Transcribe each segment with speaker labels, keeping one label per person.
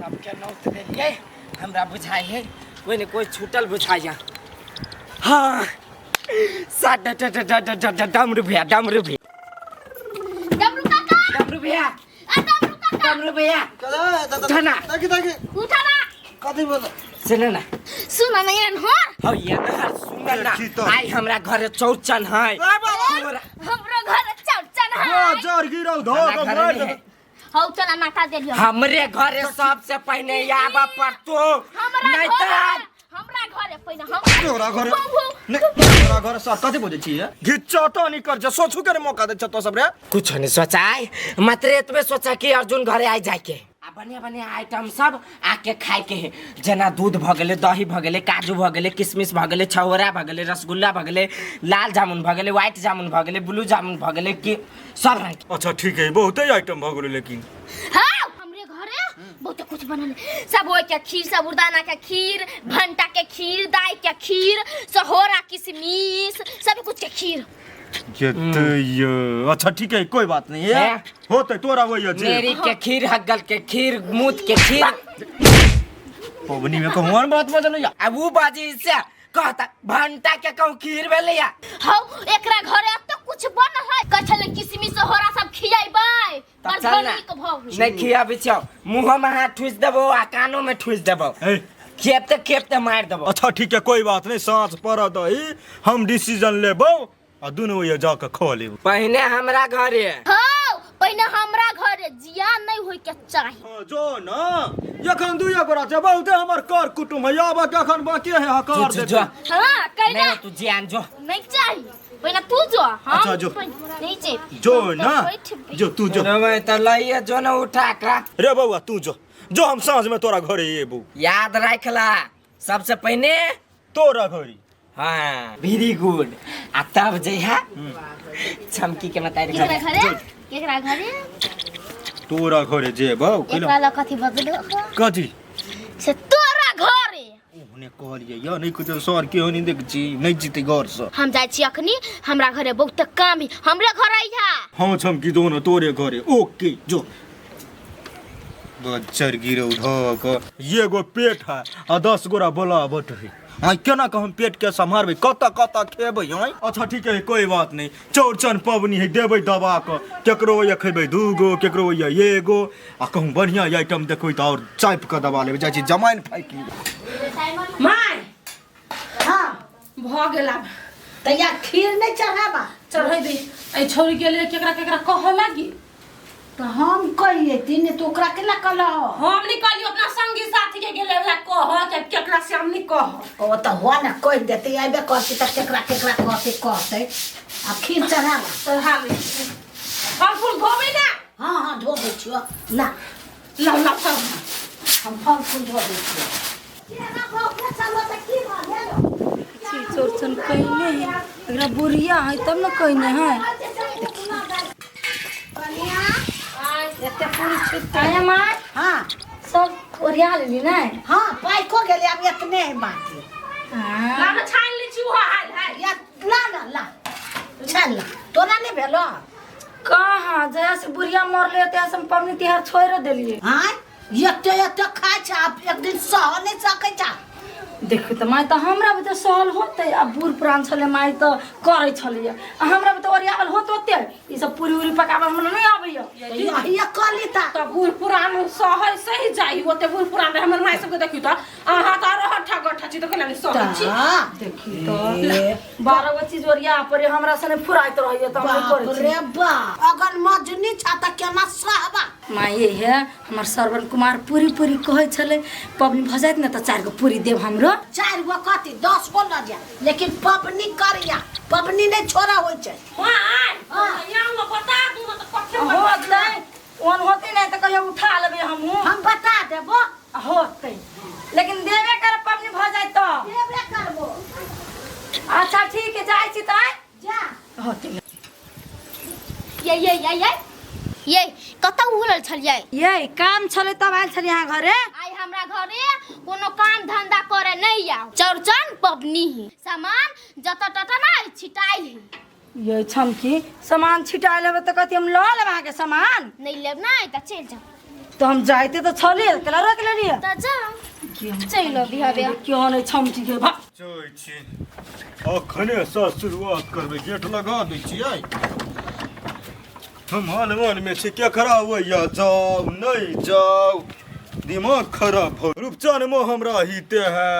Speaker 1: सबके नौत देलियै। हमरा बुझाइ है कोई ने कोई छूटल बुझाइया। हाँ, सात डमरू भैया, डमरू भैया,
Speaker 2: डमरू काका,
Speaker 1: डमरू भैया,
Speaker 2: आ डमरू काका,
Speaker 1: डमरू भैया, उठा ना।
Speaker 3: देखी देखी।
Speaker 2: उठा ना।
Speaker 3: कथी बोल?
Speaker 1: सुन ना।
Speaker 2: सुन ना एहन हो।
Speaker 1: हो ये ना, सुन ना।
Speaker 3: देखी तो।
Speaker 1: आई हमरा घरे चौचन है।
Speaker 2: हमरो घर चौचन है।
Speaker 3: जर गिरौ धो।
Speaker 1: हमरा घरे नहीं है।
Speaker 2: हौ चला नाटा देलियो।
Speaker 1: हमरे घरे सबसे पहले आबऽ पड़तो।
Speaker 2: हमरा
Speaker 1: नहीं
Speaker 2: घरे
Speaker 1: तऽ
Speaker 2: हमरा घरे पहिने हम
Speaker 3: तोरा घरे
Speaker 2: बहु।
Speaker 3: नहीं, तोरा घरे सर कथी बुझै छी घिच्चा तो नहीं कर जे सोचू के मौका दे छ तो सब रे।
Speaker 1: कुछ नहीं सोचाय, मात्र एतबे सोचा कि अर्जुन घरे आइ जाके आ बढ़िया बढ़िया आइटम सब आके खाए के है, जेना दूध भऽ गेलै, दही भऽ गेलै, काजू भऽ गेलै, किशमिश भऽ गेलै, छहोरा भऽ गेलै, रसगुल्ला भऽ गेलै, लाल जामुन भऽ गेलै, व्हाइट जामुन भऽ गेलै, ब्लू जामुन भऽ गेलै, कि सब रंग के।
Speaker 3: अच्छा ठीक है, बहुते आइटम भऽ गेलै लेकिन।
Speaker 2: हाँ, हमरे घरे बहुत कुछ बनल है। सबोई के खीर, साबूदाना के खीर, भंटा के खीर, दाई के खीर, सहोरा, किशमिश, सब कुछ के खीर।
Speaker 3: ये तो ये अच्छा ठीक है, कोई बात नहीं है।
Speaker 1: हैं?
Speaker 3: होते तोरा वही है जे।
Speaker 1: मेरी के खीर, हग्गल के खीर, मूत के खीर।
Speaker 3: पवनी में कहूँ और बात बदल या।
Speaker 1: अब वो बाजी से कहता भंटा के कहूँ खीर भेलैया।
Speaker 2: हौ, एकरा घरे अब तो कुछ बन है, कछल किशमिश सहोरा सब खियाइबै।
Speaker 1: तब
Speaker 2: पर
Speaker 1: चल ना।
Speaker 2: गर्मी के भाव।
Speaker 1: नहीं खियाबै छौ, मुँहो में हाथ ठुसि देबो आ कानो में ठुसि देबो।
Speaker 3: ए।
Speaker 1: खेपते खेपते मारि देबो।
Speaker 3: अच्छा ठीक है, कोई बात नहीं, सांस पर दही हम डिसीजन लेबो आ दुनू ये जाके खो लेबो।
Speaker 1: पहिने हमरा घरे।
Speaker 2: हौ, पहिने हमरा घरे, जिया नहीं होय के चाही।
Speaker 3: हाँ, जो ना एखन दुइये गोरा छै, बहुते हमर कर कुटुम है, आब के एखन बाकी है हकार
Speaker 1: जो, जो,
Speaker 3: देते।
Speaker 1: जो।
Speaker 2: हाँ, कैला।
Speaker 1: नहीं तू जियान जो।
Speaker 2: नहीं चाही, पहिने तू जो, हम
Speaker 3: अच्छा, जो।
Speaker 2: नहीं चाही।
Speaker 3: जो
Speaker 2: हम तो
Speaker 3: ना
Speaker 2: बैठबै।
Speaker 3: जो तू जो।
Speaker 1: रे तऽ लइए जो ने उठा के।
Speaker 3: रे बौआ तू जो, जो हम साँझ में तोरा घरे एबो।
Speaker 1: याद राखला सबसे पहिने
Speaker 3: तोरा घरे।
Speaker 1: हाँ, वेरी गुड। आ तब जइहा चमकी के मतारी
Speaker 2: केकरा
Speaker 1: घरे।
Speaker 2: घरे? केकरा घरे?
Speaker 3: तोरा घरे जेबौ।
Speaker 2: एकरा लग कथी बदलो?
Speaker 3: कथी?
Speaker 2: से तोरा घरे।
Speaker 3: ओहने कहलियै या नहीं कुछ सर केहो नहीं देख छी नहीं जीते घर से।
Speaker 2: हम जाइ छी अखनी, हमरा घरे बहुत काम है, हमरे घर अइहा।
Speaker 3: हाँ चमकी दोनों तोरे घरे। ओके जो बच्चर गिरौ धक ये गो पेट है आ 10 गोरा बोला बट है। हाँ केना के हम पेट के सम्हारबै, कत कत खेबै? हाँ अच्छा ठीक है, कोई बात नहीं, चौरचन पबनी है देबै दबा के, केकरो ये खेबै 2 गो, केकरो ये एगो, आ कहूँ बढ़िया आइटम देखबै तऽ और चापि कऽ दबा लेबै। जाइ छी जमाइन फाकि लेबै।
Speaker 4: माय।
Speaker 5: हाँ।
Speaker 4: भऽ गेल आब।
Speaker 5: तैया खीर नहीं चढ़ाबा?
Speaker 4: चढ़ेबै। एहि छौरी के लिए केकरा केकरा कहऽ लागी?
Speaker 5: तो हम कहिए तीन तो ओकरा केना कहलहो?
Speaker 4: हम नहीं कहलियो, अपना संगी साथी के गेले वएह कह के, केकरा से हम नहीं कह।
Speaker 5: ओ तो हुआ ना कह देते आबे कहते त केकरा केकरा कहते कहते। आ खीर चढ़ाबा?
Speaker 4: चढ़ाबे। फल फूल धोबे ना?
Speaker 5: हाँ हाँ धोबे छियो ना।
Speaker 4: लाउ लाउ सब।
Speaker 5: हम फल फूल धोबे छियो।
Speaker 6: छी चौरचन कइने है, एकरा बुढ़िया है तब न कइने है।
Speaker 5: एते पूरी छिटते।
Speaker 6: आया माँ।
Speaker 5: हाँ।
Speaker 6: सब ओरिया लेली ने?
Speaker 5: हाँ पाइको गेली, अब एतने है बाकी।
Speaker 6: हाँ।
Speaker 4: ला ना छानि लै छी उहो हाल हाल।
Speaker 5: या ला ना ला छानि ला, तोरा नहीं भेलो?
Speaker 6: कहाँ जया से बुढ़िया मरले तया से हम पबनी तिहार छोड़ देलिए।
Speaker 5: हाँ एते एते खाइ छै, आब एक दिन सह नहीं सकै छै।
Speaker 6: देखू तऽ माय, तऽ हमरा भी तऽ सहल होतै। आ बूढ़ पुरान छलै माय तऽ करै छलैया, आ हमरा भी तऽ ओरियावल होत ओते। ई सब पूरी उरी पकाबऽ हमरा नहीं आबैया।
Speaker 5: यही कहली ता।
Speaker 4: तऽ बूढ़ पुरान सहै सही जाइ ओते बूढ़ पुरान रहे हमर माय सबके। देखियौ तऽ अहाँ तऽ आरो हट्ठा गट्ठा छी तऽ केना नहि सहै छी?
Speaker 6: देखी तऽ 12 गो चीज ओरिया पड़े, हमरा सने फुराइत रहैया तऽ हम नहीं करै
Speaker 5: बाप
Speaker 6: छी।
Speaker 5: रे बाप, अगर मजनी छा तऽ केना सहबा?
Speaker 6: माँ ये है हमर श्रवण कुमार पूरी पूरी कहै छलै, पबनी भऽ जायत ने तऽ 4 गो पूरी देब हमरो।
Speaker 5: 4 गो कथी 10 गो लऽ जा, लेकिन पबनी करिया, पबनी नहीं छोड़ा होइ छै।
Speaker 4: माय,
Speaker 5: हाँ।
Speaker 4: यहाँ में बता दू ना तऽ कथे
Speaker 6: होतै ओन होतै नहि तऽ कहियो उठा लेबै हमहूँ।
Speaker 5: हम बता देबो।
Speaker 6: होतै लेकिन देबे कर पबनी भऽ जायत तऽ।
Speaker 5: देबे करबो।
Speaker 6: अच्छा ठीक है, जाइ छी तऽ।
Speaker 5: जा।
Speaker 6: होतै।
Speaker 2: ये ये ये ये ये कतऽ उड़ल छलियै?
Speaker 6: ये काम छलै तब आयल छलियै अहाँ घरे।
Speaker 2: आइ हमरा घरे कोनो काम धंधा करे नहीं आउ, चौरचन पबनी ही सामान जतऽ ततऽ ना छिटाइ ही।
Speaker 6: ये छमकी सामान छिटाइ लेबै तऽ कथी हम लऽ लेब अहाँके सामान?
Speaker 2: नहीं लेब ना तऽ चलि जाउ।
Speaker 6: तो हम जाइते तो छलिए केला रोक लेलिए
Speaker 2: त जा चलि अभी हबे
Speaker 6: क्यों नहीं छमटी के भा
Speaker 3: जाइ छी अखने सँ शुरुआत करबै गेट लगा दै छियै हम हलवन में छी केकरा होइया जाउ नहि जाउ दिमाग खराब हो रूपचन में हमरा हिते है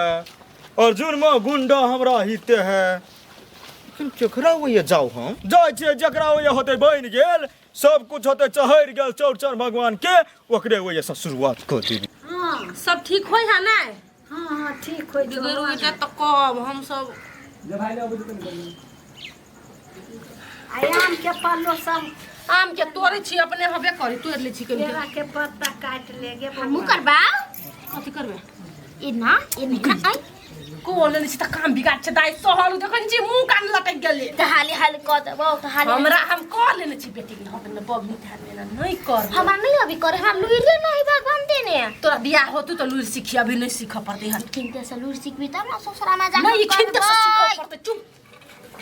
Speaker 3: अर्जुन में गुंडा हमरा हिते है लेकिन केकरा होइया जाउ हम जाइ छियै जकरा होइया होतै बनि गेल सब कुछ होतै चढ़ि गेल चौड़चन भगवान के ओकरे होइया सँ शुरुआत कऽ देबै
Speaker 4: हाँ सब ठीक होय है ना
Speaker 5: हाँ हाँ ठीक होइ छौ
Speaker 4: बिगड़ उगड़ तऽ कब हम सब
Speaker 5: आ आम के पल्लो सब
Speaker 4: आम के तोड़ै छी अपने हबे करी तोड़ लै छी कनि
Speaker 5: केरा के पत्ता काटि ले गे
Speaker 2: हमहूँ करबा
Speaker 4: कथी करबै
Speaker 2: ए ना ए नहीं ना आई
Speaker 4: को लेने छी तऽ काम बिगाड़ छै दाइ सहल देखै छी मुँह कान लटक गेलै
Speaker 2: तऽ हाली हाली कऽ देबौ तऽ हाली
Speaker 4: हमरा हम कह लेने छी बेटी के हम ने बबनी ध्यान देना नहीं कर
Speaker 2: हमरा नहीं अभी करे हमरा लुइरे नहीं भगवान देने
Speaker 4: तोरा बियाह होतु तऽ लुरि सीखी अभी नहीं सीख पड़तै हन
Speaker 2: किनते से लुर सीखबी तब ना ससुरा में जा
Speaker 4: नहीं खिनते से सीख पड़तै चुप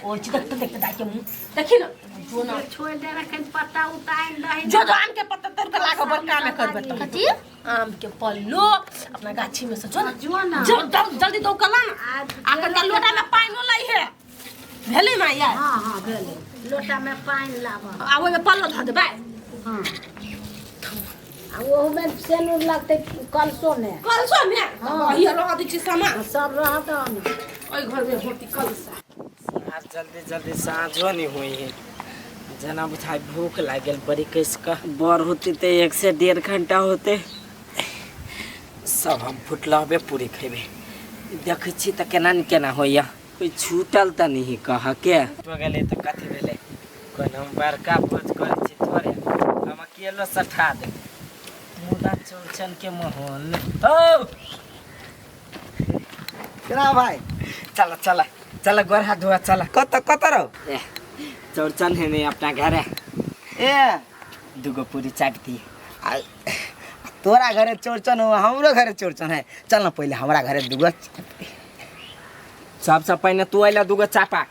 Speaker 4: ओ छी देखते देखते दाइ के मुँह देखी न जो ना
Speaker 5: छोड़ि दे रखन पत्ता उतारि दही
Speaker 4: जो जो आम के पत्ता तोड़ के लागो बड़ कामे करबै तऽ
Speaker 2: कथी
Speaker 4: आम के पल्लो अपना गाछी में से जो ना
Speaker 5: जो ना।
Speaker 4: जो जल्दी दौड़ के ला ना
Speaker 5: आ
Speaker 4: आ कनिका लोटा में पानिओ लै है भेलै माय यार
Speaker 5: हाँ हाँ भेलै लोटा में पानि लाबऽ
Speaker 4: आ ओहिमे पल्लो धऽ देबै
Speaker 5: हाँ आ ओहूमे सेनुर लगतै कलसोमे
Speaker 4: कलसो में
Speaker 5: हाँ।
Speaker 4: हिया रह दै छी सामान
Speaker 5: सब रहत ने
Speaker 4: ओहि घर में होती कलसा
Speaker 1: आज जल्दी जल्दी साँझो नहीं हुई है जना बुझाइ भूख लागल बड़ी कस कऽ बड़ होते तऽ एक से डेढ़ घंटा होते सब हम फुटलहबे पूरी खेबै देखै छी तऽ केना ने केना होइया कोइ छूटल तऽ नहीं कह के गेलै तऽ कथी भेलै कोनो हम बड़का भोज करै छी थोड़े हम अकेलो सठा देब मुदा चौरचन के माहौल हो
Speaker 7: केना भाई
Speaker 1: चल चल चल गोर हाथ धोआ चल
Speaker 7: कत कत रहो
Speaker 1: ए चौरचन है नहीं अपना घर है
Speaker 7: ए
Speaker 1: दूगो पूरी चाट दी
Speaker 7: आ, तोरा घरे चौरचन हो हमरो घरे चौरचन है चल ना पहले हमरा घरे दूगो
Speaker 1: सबसे पहले तू अइला दूगो चापा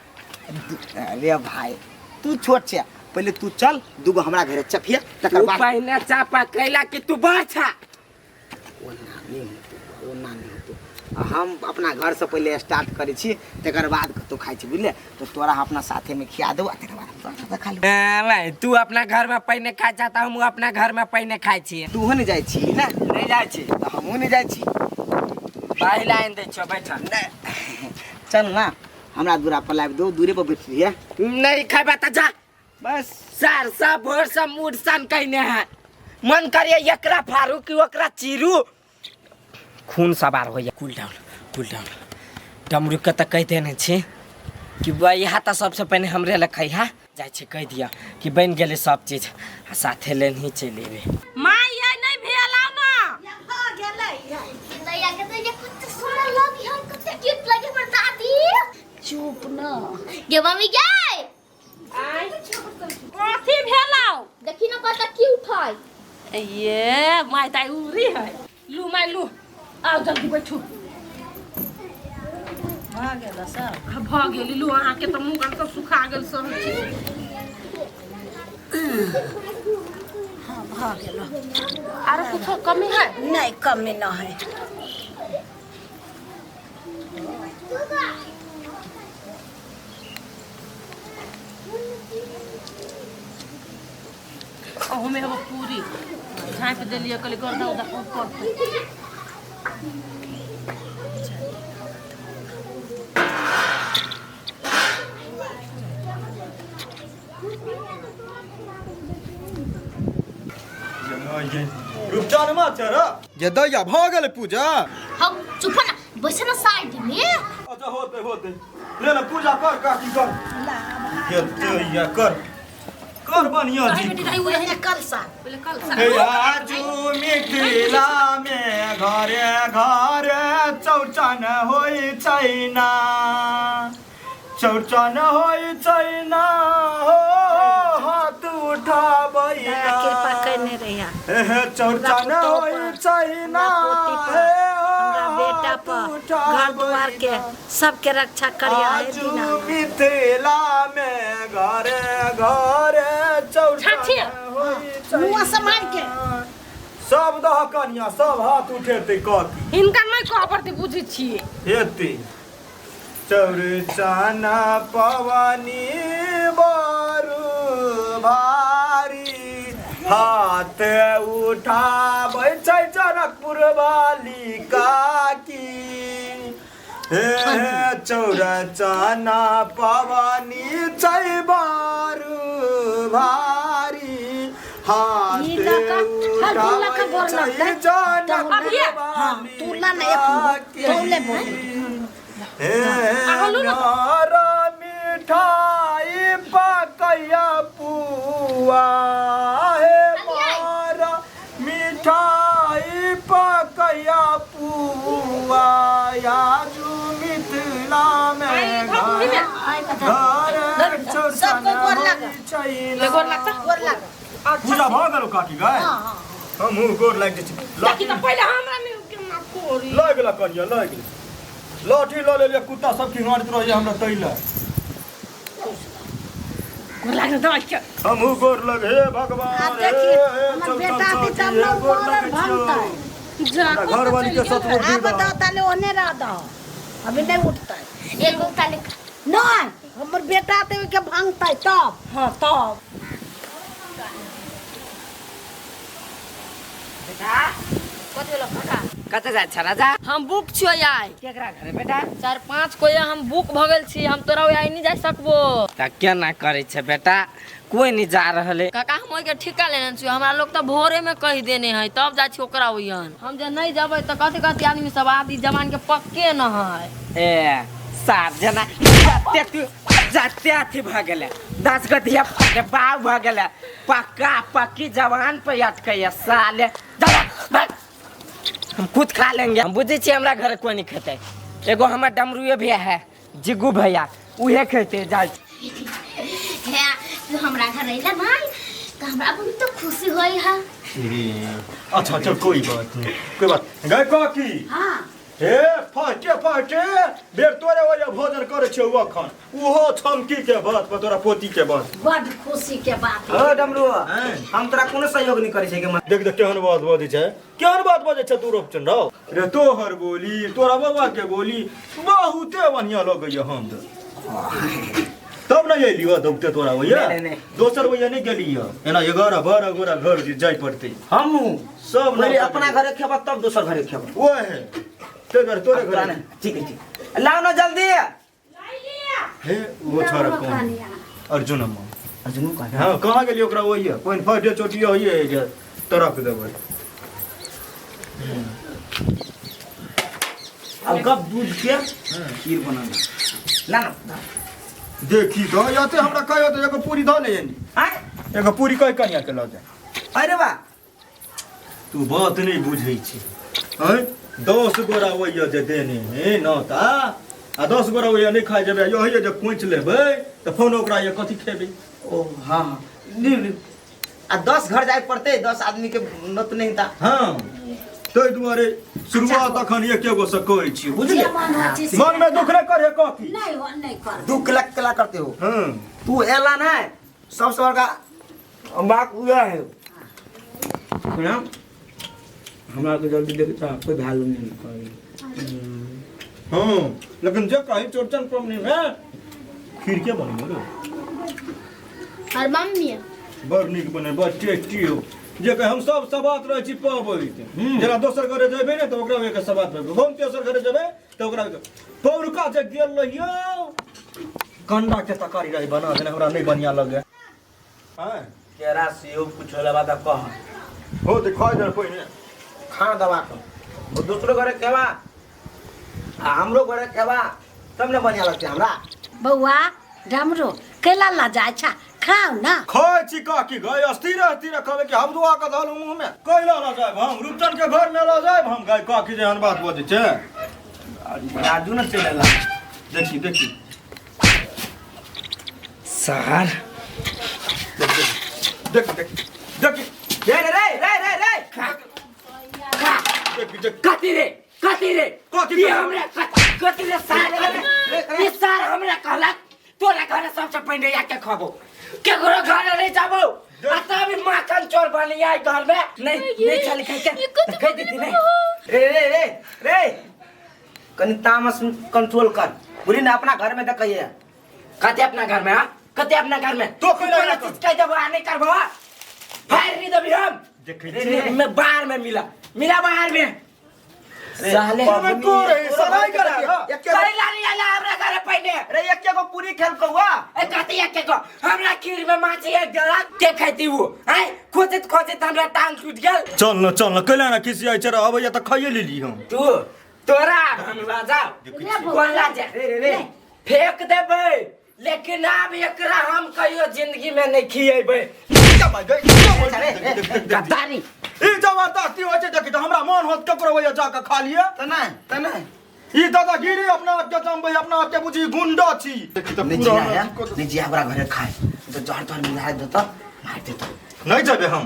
Speaker 7: अरे भाई तू छोट छे पहले तू चल दूगो हमरा घरे चफिया तकर
Speaker 1: तू
Speaker 7: बाद
Speaker 1: पहले चापा कैला कि तू बाछा
Speaker 7: ओ ना नहीं होतो ओ ना नहीं होतो हम अपना घर से पहले स्टार्ट करै छी तकर बाद कतौ खाइ छी बुझले तो तोरा हम अपना साथे में खिया देबो आ तकर बाद हम तोरा साथे खा लेबो
Speaker 1: भाई तू अपना घर में पहिने खाइ छा तऽ हमहूँ अपना घर में पहिने खाइ छियै
Speaker 7: तूहो नहीं जाइ छी ना
Speaker 1: नहीं जाइ छी
Speaker 7: तऽ हमहूँ नहीं जाइ छी
Speaker 1: बाही लाइन दै छियौ बैठ
Speaker 7: नहीं चल ना हमरा दूरा पर लाबि दो दूरे पर बैठ रहिए
Speaker 1: नहीं खेबा तऽ जा
Speaker 7: बस
Speaker 1: सार सब भोर सब मूड सन कइने है मन करिए एकरा फारू कि ओकरा चीरू खून सवार होइया कूल डाउन कूल डाउन डमरू के तऽ कहि देने छी कि बा यहाँ तऽ सबसे पहिने हमरे लग खैहा जाइ छी कहि दिअ कि बनि गेलै सब चीज आ साथे लेनही चलि एबै
Speaker 4: माय ये नहीं भेल आउ ना
Speaker 5: भऽ गेलै
Speaker 2: दैया के दैया कते सुंदर लगी हम कते क्यूट लगे हमर दादी
Speaker 5: चुप न
Speaker 2: गे मम्मी गे
Speaker 4: कथी भेल आउ
Speaker 2: देखी ना कते क्यूट है
Speaker 4: ये माय ताई उरी है लू माय लू आउ जल्दी बैठू
Speaker 5: भऽ गेल सब
Speaker 4: आ, भऽ गेल लू अहाँके तऽ मुँह कान सब सुखा गेल सब चीज
Speaker 5: हाँ भऽ गेल
Speaker 4: आरो कुछो कमी है
Speaker 5: नहीं कमी न है
Speaker 4: ओहूमे हेबो पूरी झाँपि देलियै कहलियै गर्दा उर्दा खूब करतै
Speaker 3: रुपचन मा चरा ये दैया भऽ गेलै पूजा
Speaker 2: हम चुप ना बैसे ना साइड में
Speaker 3: अच्छा होते होते ले ले पूजा कर काकी कर ये दैया कर कर बढ़िया जी
Speaker 4: बेटी दाई उड़े
Speaker 5: पहिले कलसा
Speaker 4: पहिले कल सा
Speaker 3: हे आजू मिथिला में घरे घरे चौरचन होइ छैन चौरचन होइ छैन हो हाथ उठाबै
Speaker 5: दया कृपा कयने रहिया
Speaker 3: हे चौरचन
Speaker 5: हमरा पुतोह
Speaker 3: होइ
Speaker 5: पर,
Speaker 3: छैन
Speaker 5: हमरा पोती पर,
Speaker 3: हे
Speaker 5: हमरा बेटा पर घर द्वार के सबके रक्षा करिया हे
Speaker 3: आजू
Speaker 5: दीना
Speaker 3: मिथिला में घरे घरे
Speaker 4: छाछी।
Speaker 3: चौरचन होइ
Speaker 5: मुँह सम्हार के।
Speaker 3: छैन सब दह कनिया सब हाथ उठेतै काकी
Speaker 4: हिनका नहि कहऽ पड़तै बुझै छियै
Speaker 3: हेतै चौरचन पवनी बरु भारी हाथ उठाबै छै जनकपुर वाली काकी हे चौरचन पवनी छै बरु भारी हाथ
Speaker 5: ई लऽ कऽ, हल्दी लऽ कऽ गोर
Speaker 3: उठाबै
Speaker 5: लगतै।
Speaker 3: छै जनकपुर
Speaker 5: हाँ,
Speaker 3: वाली
Speaker 5: तू ला ना एक तौले बोल
Speaker 3: हे नारा मिठाई पकैया पुआ हे मारा मिठाई पकैया पुआ आजू मिथिला में घर घर
Speaker 5: सबको गोर लाग।
Speaker 3: चौरचन
Speaker 4: गोर लगता
Speaker 5: गोर लाग
Speaker 3: पूजा भऽ गेल काकी गाय हमहूँ गोर लागि जाइ छी
Speaker 4: देखी तऽ पहिले हमरा नहि केना कोरी
Speaker 3: लऽ गेला कनिया लऽ गेलै लाठी लऽ लेलियै कुत्ता सब खिंगारैत रहैया हमरा तै लए
Speaker 4: गोर लागल दवाई के
Speaker 3: हमहूँ गोर लग हे भगवान
Speaker 5: आब
Speaker 3: हे,
Speaker 5: देखिए,
Speaker 3: हे,
Speaker 5: हमर
Speaker 3: चल,
Speaker 5: बेटा
Speaker 3: चल,
Speaker 5: अति
Speaker 3: चल,
Speaker 5: तब
Speaker 3: हे,
Speaker 5: ना
Speaker 3: गोर
Speaker 5: ऊपर
Speaker 3: लगै छियौ।
Speaker 5: भंगतै।
Speaker 4: जा
Speaker 3: हमरा घरवाली के सतगुर
Speaker 5: आब बताओ ताले ओने रह दो अभी नहीं उठतै
Speaker 2: एगो ताले
Speaker 5: नहीं हमर बेटा ते के भंगतै तब
Speaker 4: हाँ तब
Speaker 1: बेटा
Speaker 6: कथी भेलो काका
Speaker 1: कतऽ जाइ छ राजा
Speaker 6: हम बुक छियो आइ
Speaker 1: केकरा घरे बेटा
Speaker 6: चार पाँच कोई हम बुक भऽ गेल छी हम तोरा ओहि आइ नहि जा सकबो
Speaker 1: तऽ केना करै छै बेटा कोई नहीं जा रहल है
Speaker 6: काका हम ओहिके ठिका लेने छियो हमरा लोग तऽ भोरे में कहि देने है तब जाइ छी ओकरा ओहियन हम जे नहीं जेबै तऽ कथी कथी आदमी सब आदि जवान के पक्के न है
Speaker 1: ए सार जना जाते तू जाते अथी भऽ गेलै 10 गो धिया के बाव भऽ गेलै पक्का पक्की जवान पे अटकैया साले जा, भाग। हम खुद खा लेंगे हम बुझै छियै हमरा घर कोई नहीं खेतै एगो हमर डमरुए भैया है जिग्गू भैया उहे खेतै जा
Speaker 2: हे तू हमरा घर अइला भाई तऽ हमरा बहुत तो खुशी होई है
Speaker 3: अच्छा अच्छा कोई बात नहीं कोई बात गए काकी
Speaker 5: हाँ
Speaker 3: हे फटे फटे बेर तोरे वजह भोजन करे छियौ अखन ओहो छमकी के बात पर तोरा पोती के बात
Speaker 5: बड खुशी के बात है।
Speaker 7: ओ डमरू हम तोरा कोनो सहयोग नहीं करै छै के
Speaker 3: देख देख केहन बात बजै छै केहन बात बजै छै तू रोपचन रौ रे तोहर बोली तोरा बाबा के बोली बहुते बढ़िया लगैया हम तऽ तब ने अयलियो दौगते तोरा भैया
Speaker 7: नहीं, नहीं।
Speaker 3: दोसर भैया नहीं गेलियो एना 11 12 गोरा घर जे जाय पड़तै
Speaker 7: हमहूँ
Speaker 3: सब
Speaker 7: पहिले
Speaker 3: ना
Speaker 7: अपना घरे खेबा तब दोसर घरे खेबा
Speaker 3: ओहे ते घर तोरे घरे
Speaker 7: ठीक है ठीक लाओ ना जल्दी
Speaker 3: हे वो छोरा कौन अर्जुन अम्मा
Speaker 7: अर्जुन कहाँ
Speaker 3: हाँ कहाँ गेलियो ओकरा ओहिए कोइन फटे चोटियो होइए जे तरक देबै
Speaker 7: अब गप दूध के खीर बनाना ला ना
Speaker 3: देखी तो याते हमरा कहियो तो एगो पूरी धऽ ले यानी
Speaker 7: आय
Speaker 3: एगो पूरी कहि कनिया के लऽ जा
Speaker 7: अरे बा
Speaker 3: तू बात नहीं बुझै छी हैं 10 गोरा ओहिए जे देने हे नौता आ 10 गोरा ओहिए नहीं खाइ जेबै ओहिए जे कोंचि लेबै तऽ फोन ओकरा ये कथी खेबै
Speaker 7: ओ हाँ हाँ लिउ लिउ आ 10 घर जाय पड़तै 10 आदमी के नत नहीं ता
Speaker 3: हाँ ताहि दुआरे शुरुआत अखन एके गो से करै छी बुझलियै
Speaker 5: जे मन होइ छै से-
Speaker 3: मन में दुख नहीं करे कथी
Speaker 5: नहीं हो नहीं कर
Speaker 7: दुख लग कला करते हो
Speaker 3: हाँ
Speaker 7: तू एला ना सबसे बड़का बात उहे है सुना हमरा तो जल्दी देख तो कोई वैल्यू नहीं करी
Speaker 3: हाँ लेकिन जे कही चौरचन पबनी में खीर के बनी रे
Speaker 2: और मम्मी
Speaker 3: बड़ नीक बने बड़ टेस्टी हो जे कहे हम सब सबात रहै छी पबैत जेना दोसर घरे जेबै ने तऽ ओकरा के सबात पेबै हम तेसर घरे जेबै तऽ ओकरा पौरका जे गेल रहियो कंडा के तरकारी रही बना देने हमरा नहीं बढ़िया लगे हाँ
Speaker 7: केरा सेब कुछ होला बात कह
Speaker 3: हो तो खाइ दे पहिने
Speaker 7: खाना दबा के वो दूसरो घरे खेबा आ हमरो घरे खेबा तब ने बढ़िया लगतै हमरा
Speaker 5: बौआ डमरू कैला ला जाइ छा खाउ ना
Speaker 3: खाइ छी काकी गए अस्थिर अस्थिर कहबै कि हम दुआ के धलू मुँह में कैला लऽ जायब हम रूपचन के घर में लऽ जायब हम गाय काकी जेहन बात बजै छै
Speaker 7: राजू ने चलि एला
Speaker 3: देखी देखी
Speaker 1: सर
Speaker 3: देख देख देख
Speaker 7: रे रे रे रे रे रे
Speaker 3: देख देख
Speaker 1: कथी रे कथी रे
Speaker 3: कथी
Speaker 1: ई हमरा कथी रे सार ई सार हमरा कहलक तोरा घरे सबसे पहिले आके खबो केकरो घरे नहीं जाबो आ तब ई माखन चोर बढ़िया घर में नहीं नहीं चल खाई के खाई देती नहीं।
Speaker 7: रे रे रे रे कनी तामस कंट्रोल कर बुझली ना अपना घर में देखिए
Speaker 1: कते अपना घर में हां कते अपना घर में
Speaker 3: तो कोई ना
Speaker 1: चीज कह देबो आ नहीं करबो फायर नहीं देबी हम
Speaker 3: देखै
Speaker 1: मैं बाहर में मिला मिला बाहर में साले
Speaker 3: को रे सराय करा
Speaker 1: करे लानी आला हमरा घर पहले
Speaker 7: रे एक एगो पूरी खेल कौआ
Speaker 1: ए कते एक को हमरा खीर में माछी एक गला के खाती वो आय खोजत खोजत हमरा टांग टूट गेल।
Speaker 3: चल न चल न कैला ना खिसियाइ छै अबैया त खाइए लेली हम।
Speaker 1: तू तोरा हम राजा कोला जा
Speaker 7: रे रे रे
Speaker 1: फेंक देबै लेकिन आब एकरा हम कहियो जिंदगी में नहीं खिएबै। गद्दारी
Speaker 3: ई जबरदस्ती होइ छै देखी त हमरा मन होत ककरो होइया जाके खा लिअ
Speaker 7: त नहि त नहि
Speaker 3: ई दादागिरी अपना आप के जमबै अपना आप के बुझी गुंडा छी। देखी त
Speaker 7: नहीं जिया नहीं जिया हमरा घरे खाए तो जहर तोहर मिला देत मार देत।
Speaker 3: नहीं जेबे हम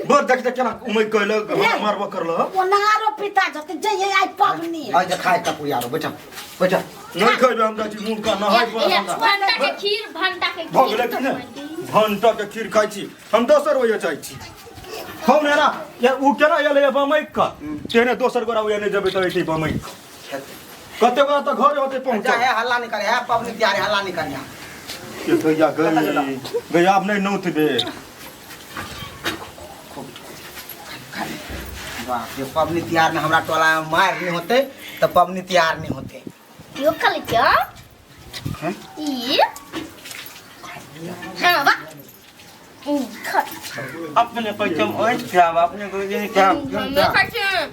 Speaker 3: बोर देख त केना उमै कहलक मारबो करल
Speaker 5: ओनारो पिता जते जइए आई पबनी
Speaker 7: आज जे खाए त पूरी आरो बैठ बैठ
Speaker 3: नहीं खैबे हम जाइ छी मुँह का नहाय पर
Speaker 2: भंटा के खीर भंटा के
Speaker 3: भऽ गेलै कि नहि भंटा के खीर खाइ छी हम दोसर ओइया जाइ छी। हम ना यार उ केना एलै बमैक क तेने दोसर गोरा ओइया नहि जेबै त एतै बमैक कते गोरा त घरे होतै पहुँचल।
Speaker 7: जा है हल्ला नहीं करे है पबनी तैयार है हल्ला नहीं करे
Speaker 3: ये गैया गई गैया आब नहीं नौतबे।
Speaker 7: बाप रे पबनी तैयार में हमरा टोला में मार नहीं होते तो पबनी तैयार नहीं होते।
Speaker 2: यो खाली क्या ई हां वाह
Speaker 7: अपने कोई कम ओइ क्या अपने कोई क्या
Speaker 2: हम खाइ छी।